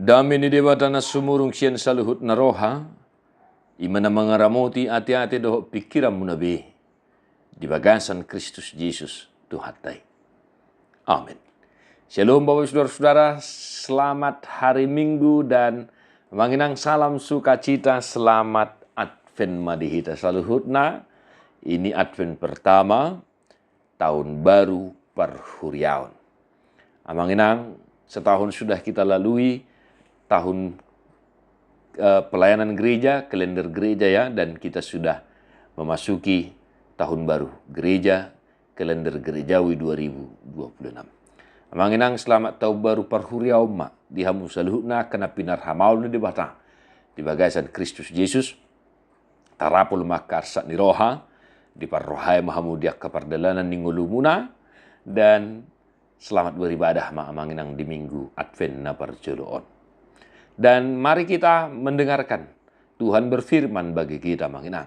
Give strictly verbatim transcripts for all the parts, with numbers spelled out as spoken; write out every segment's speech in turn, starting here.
Dame ni Debata na sumurung sian saluhutna roha, i ma na mangaramoti ateate dohot pingkiranmuna be di bagasan Kristus Jesus Tuhanta i. Amen. Shalom Bapak Saudara-saudara, selamat hari Minggu dan manginang salam sukacita, selamat Advent ma di hita saluhutna. Ini Advent pertama, tahun baru parhuriaon. Amang inang, setahun sudah kita lalui tahun eh, pelayanan gereja, kalender gereja ya, dan kita sudah memasuki tahun baru gereja, kalender gerejawi dua ribu dua puluh enam. Amang inang, selamat tahun baru parhuriaon ma di hamu saluhutna angka na pinarhamaol ni Debata di bagasan Kristus Jesus. Tarapul ma angka arsak ni roha, diparrohai ma hamu di angka pardalanan ni ngolumuna, dan selamat beribadah ma amang inang di Minggu Advent na parjolo on. Dan mari kita mendengarkan Tuhan berfirman bagi kita amang inang.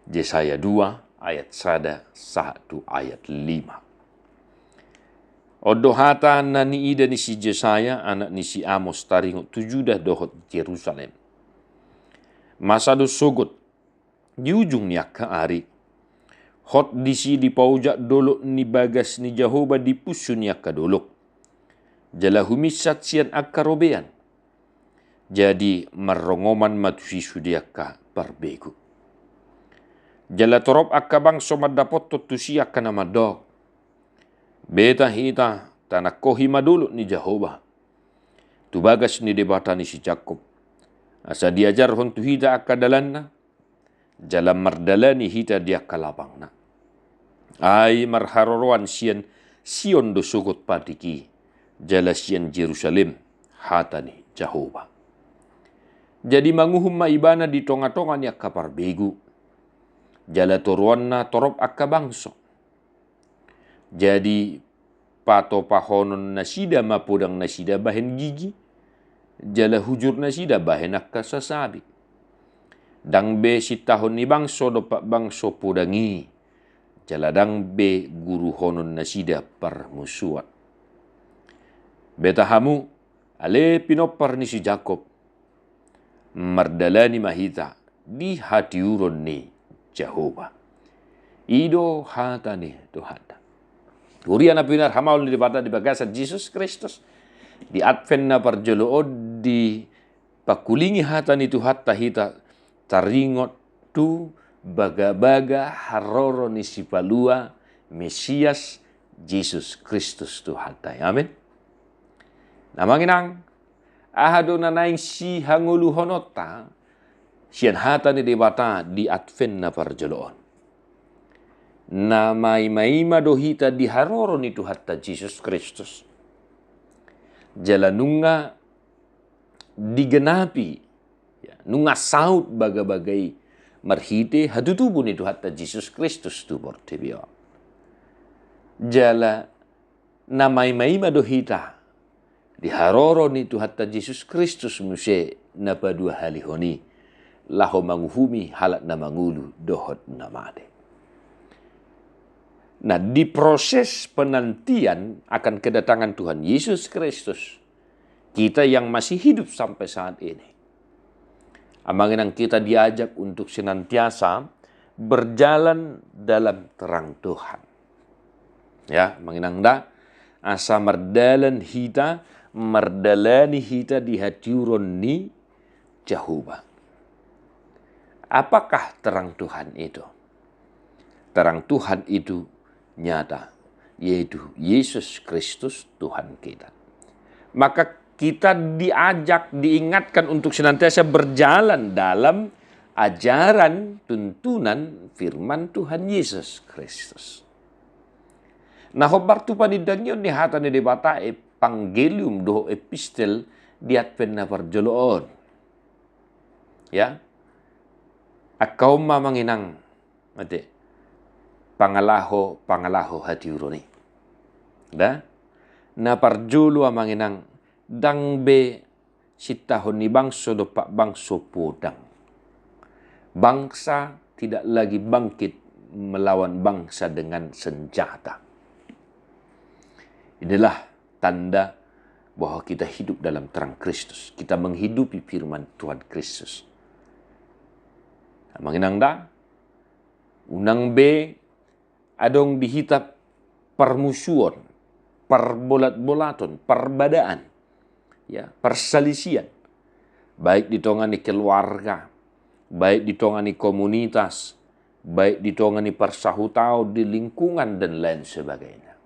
Jesaya dua ayat sada sahat tu ayat lima. On do hata na niida ni si Jesaya, anak ni si Amos, taringot tu Juda dohot Jerusalem. Masa do sogot di ujung ni angka ari. Hot disi dipaojak dolok ni bagas ni Jahowa di punsu ni angka dolok. Jala huminsat sian angka robean. Jadi marrongoman ma tusi sude angka parbegu. Jala torop angka bangso mandapothon tusi angka na mandok. Beta hita tanangkohi ma dolok ni Jahowa. Tu bagas ni Debata ni si Jakob. Asa diajarhon tu hita angka dalanna. Jala mardalani hita di angka lapangna. Ai marharoroan sian Sion do sogot patik i, jala sian Jerusalem hata ni Jahowa. Jadi manguhum ma ibana di tonga-tonga ni angka parbegu. Jala toruanna torop angka bangso. Jadi patopahonon nasida ma podang nasida bahen gigi, jala hujur nasida bahen angka sasabi. Ndang be sintahon ni bangso dompak bangso podang i, jala ndang be guruhonon nasida parmusuon. Beta hamu, ale pinompar ni si Jakob, mardalani ma hita di hatiuron ni Jahowa. I do hata ni Tuhanta. Huria na pinarhamaol ni Debata di bagasan Jesus Kristus, di Advent na parjolo on dipangkulingi hata ni Tuhanta hita taringot tu bagabaga haroro ni Sipalua Mesias Jesus Kristus Tuhanta i. Amin. Amang inang, aha do na naeng sihangoluhononta sian hata ni Debata di Advent na parjolo on? Na maimaima do hita di haroro ni Tuhanta Jesus Kristus. Jala nunga digenapi, ya, nunga saut bagabaga i marhite hatutubu ni Tuhanta Jesus Kristus tu portibi on. Jala na maimaima do hita di haroro ni Tuhanta Jesus Kristus muse na paduahalihon i, laho manguhumi halak na mangolu dohot na mate. Nah, di proses penantian akan kedatangan Tuhan Yesus Kristus, kita yang masih hidup sampai saat ini, amang inang, kita diajak untuk senantiasa berjalan dalam terang Tuhan. Ya, amang inang da, asa mardalan hita, mardalani hita di hatiuron ni Jahowa. Apakah terang Tuhan itu? Terang Tuhan itu nyata, yaitu Yesus Kristus Tuhan kita. Maka kita diajak, diingatkan untuk senantiasa berjalan dalam ajaran, tuntunan, firman Tuhan Yesus Kristus. Nah, hombar tu panindangion ni hata ni Debata, evangelium dohot epistel di Advent na parjolo on. Ya. Angka on ma amang inang, mate, pangalaho, pangalaho hatiuron i. Da? Na parjolo amang inang, ndang be sintahon ni bangso dompak bangso podang. Bangsa tidak lagi bangkit melawan bangsa dengan senjata. Inilah tanda bahwa kita hidup dalam terang Kristus. Kita menghidupi firman Tuhan Kristus. Amang inang da, unang be adong di hita parmusuon, parbolat-bolaton, parbadaan, ya, parsalisian. Baik di tonga ni keluarga, baik di tonga ni komunitas, baik di tonga ni parsahutaon, di lingkungan, dan lain sebagainya.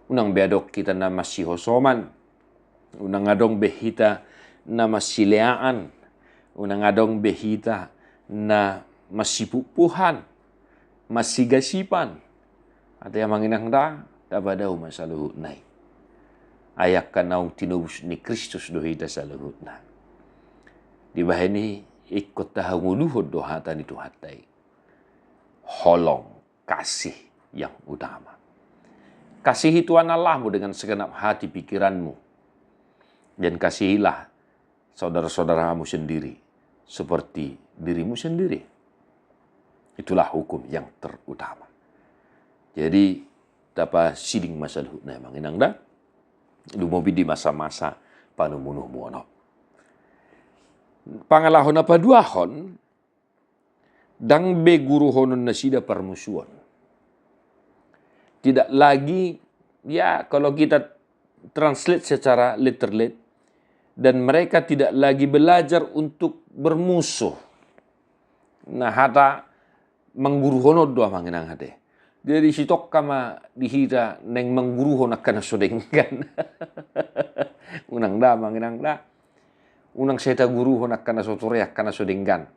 Unang be adong hita na masihosoman, unang adong be hita na masileaan, unang adong be hita na masipukpuhan, masigasipan. Ate amang inang da, tapadao ma saluhutna i. Ai angka naung tinobus ni Kristus do hita saluhutna. Dibahen i ingkon tahangoluhon do hata ni Tuhanta i. Holong, kasih yang utama. Kasihi Tuhan Allahmu dengan segenap hati pikiranmu, dan kasihilah saudara-saudaramu sendiri seperti dirimu sendiri. Itulah hukum yang terutama. Jadi, tapasiding ma saluhutna amang inang da, lumobi di masa-masa panumunuhon on. Pangalaho na paduahon, ndang be guruhonon nasida parmusuon. Tidak lagi, ya, kalau kita translate secara literally, dan mereka tidak lagi belajar untuk bermusuh. Nah, hata mangguruhon on do amang inang ate. Jadi sitongka ma di hita naeng mangguruhon angka na so denggan. Unang da amang inang da. Unang sai taguruhon angka na so ture, angka na so denggan.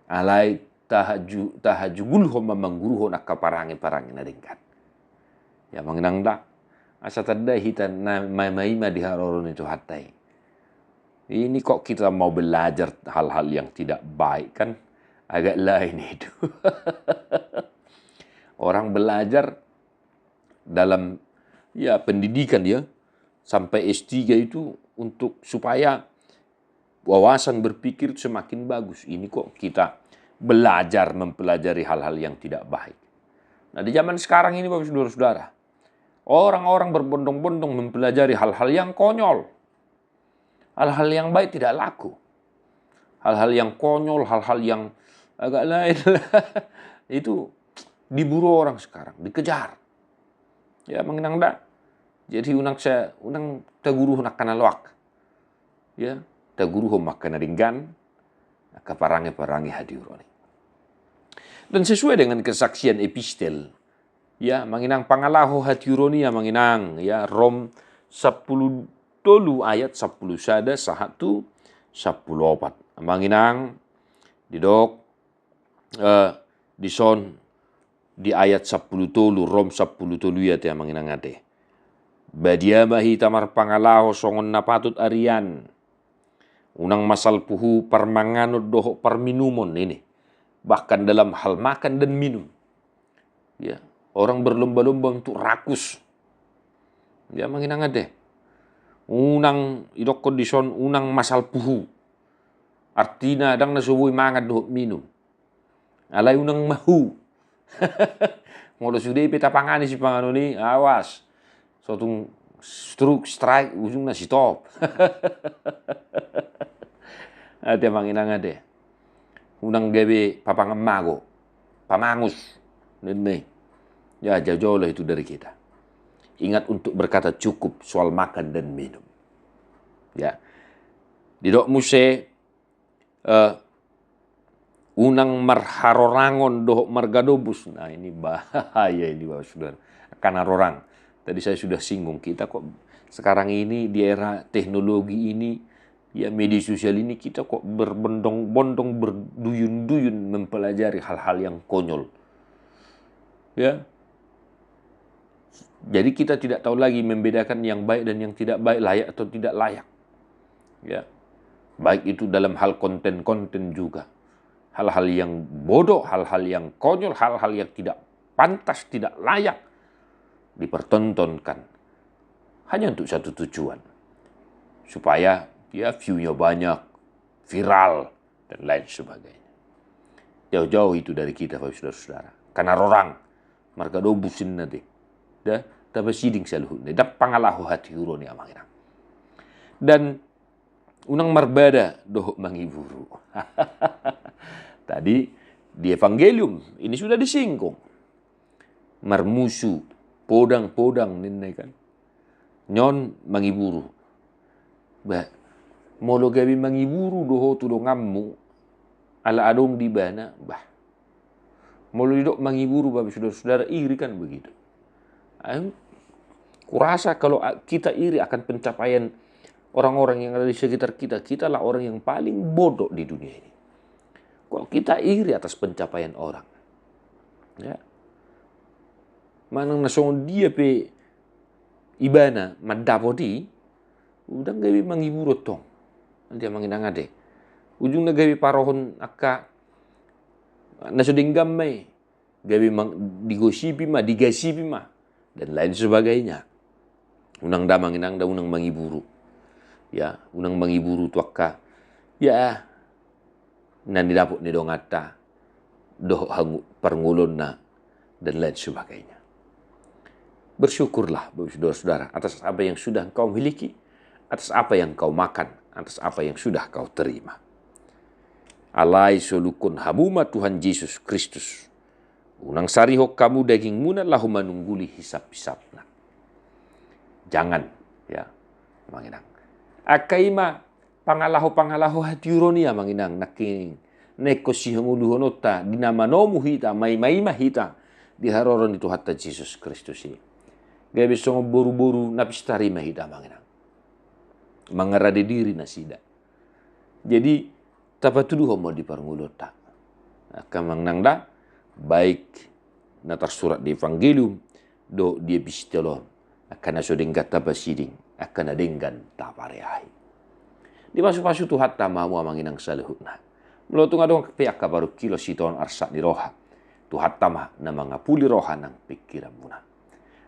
Alai tahaju-, tahajugulhon ma mangguruhon angka parange-parange na denggan. Ya amang inang da, asa tanda hita na maima-ima di haroro ni Tuhanta i. Ini kok kita mau belajar hal-hal yang tidak baik, kan agak lain itu. Orang belajar dalam, ya, pendidikan, ya, sampai S tiga itu untuk supaya wawasan berpikir semakin bagus. Ini kok kita belajar mempelajari hal-hal yang tidak baik. Nah, di zaman sekarang ini, Bapak Saudara-saudara, orang-orang berbondong-bondong mempelajari hal-hal yang konyol. Hal-hal yang baik tidak laku. Hal-hal yang konyol, hal-hal yang agak lain, itu diburu orang sekarang, dikejar. Ya, amang inang da. Jadi unang sa-, unang taguruhon angka na loak. Ya, taguruhon ma angka na denggan, angka parange-parange hatiuron i. Dan sesuai dengan kesaksian epistel, ya, amang inang, pangalaho hatiuron i, amang inang, ya, Rom sampulu tolu ayat sampulu sada sahat tu sampulu opat. Amang inang, didok, eh, dison di ayat sampulu tolu, Rom sampulu tolu i ate amang inang ate. Badia ma hita marpangalaho songon na patut arian. Unang masalpuhu parmanganon dohot parminumon ini. Bahkan dalam hal makan dan minum. Ya, orang berlomba-lomba untuk rakus. Ya, amang inang ate. Unang, idokkon dison unang masalpuhu. Artina ndang na so boi mangan dohot minum. Alai unang mahu. Molo sude pe tapangani sipanganon i, awas. Sotung stroke, strike, ujungna stop. Ate amang inang ate. Unang gabe papangan mago, pamangus, ninna i. Ya, jauh-jauhlah itu dari kita. Ingat untuk berkata cukup soal makan dan minum. Ya. Didok muse, eh, unang marharorangon dohot margadobus. Nah, ini bahaya ini, Bapak Saudara. Angka na rorang. Tadi saya sudah singgung, kita kok sekarang ini di era teknologi ini, ya, media sosial ini, kita kok berbondong-bondong, berduyun-duyun mempelajari hal-hal yang konyol. Ya. Jadi kita tidak tahu lagi membedakan yang baik dan yang tidak baik, layak atau tidak layak. Ya. Baik itu dalam hal konten-konten juga. Hal-hal yang bodoh, hal-hal yang konyol, hal-hal yang tidak pantas, tidak layak dipertontonkan. Hanya untuk satu tujuan. Supaya, ya, view-nya banyak, viral, dan lain sebagainya. Jauh-jauh itu dari kita, Bapak Saudara-saudara. Angka na rorang, margadobus ninna i. Ya, tapasiding saluhutna i, ndang pangalaho hatiuron i, amang inang. Dan unang marbada dohot mangiburu. Tadi di Evangelium ini sudah disinggung. Marmusu, podang-podang ninna i kan. On mangiburu. Bah, molo gabe mangiburu do ho tu donganmu, ala adong di ibana, bah. Molo didok mangiburu, Bapak, saudara-saudara, iri kan begitu. Em, kurasa kalau a-, kita iri akan pencapaian orang-orang yang ada di sekitar kita, kitalah orang yang paling bodoh di dunia ini. Kalau kita iri atas pencapaian orang. Ya. Manang na songon dia pe ibana mandapot i, ndang gabe mangiburu tong. Dia manginang ate. Ujungna gabe parohon angka na so denggan ma i, gabe mang-, digosipi ma, digasipi ma, dan lain sebagainya. Unang da, amang inang, da unang mangiburu. Ya, unang mangiburu tu angka, ya, na nidapot ni donganta dohot hangu-, parngoluonna, dan lain sebagainya. Bersyukurlah, Bapak, saudara-saudara, atas apa yang sudah engkau miliki, atas apa yang engkau makan, atas apa yang sudah kau terima. Alai solukhon hamu ma Tuhan Jesus Kristus. Unang sarihon hamu dagingmuna laho manungguli hisap-hisapna. Jangan, ya, amang inang. Angka i ma pangalaho-pangalaho hatiuron i, amang inang, nangkin na ingkon sihangoluhononta di na manomu hita, maimaima hita di haroro ni Tuhanta Jesus Kristus i. Gabe songon boru-boru na pistar i ma hita, amang inang. Mangarade diri nasida. Jadi, tapatuduhon ma di parngoluonta. Angka, amang inang, da, baik na tarsurat di Evangelium dohot di epistol on, angka na so denggan tapasiding, angka na denggan tapareahi. Dipasupasu Tuhanta ma hamu, amang inang, saluhutna. Molo tung adong pe angka parungkilon sitaonon arsak ni roha, Tuhanta ma na mangapuli roha nang pingkiranmuna.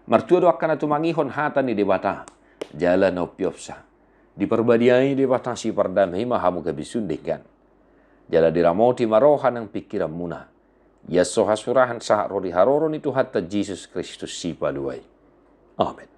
Martua do angka na tumangihon hata ni Debata jala na umpeopsa. Diparbadiai Debata sipardame i ma hamu gabe sun denggan. Jala diramoti ma roha nang pingkiranmuna, ia so hasurahan sahat ro di haroro ni Tuhanta Jesus Kristus Sipalua i. Amen.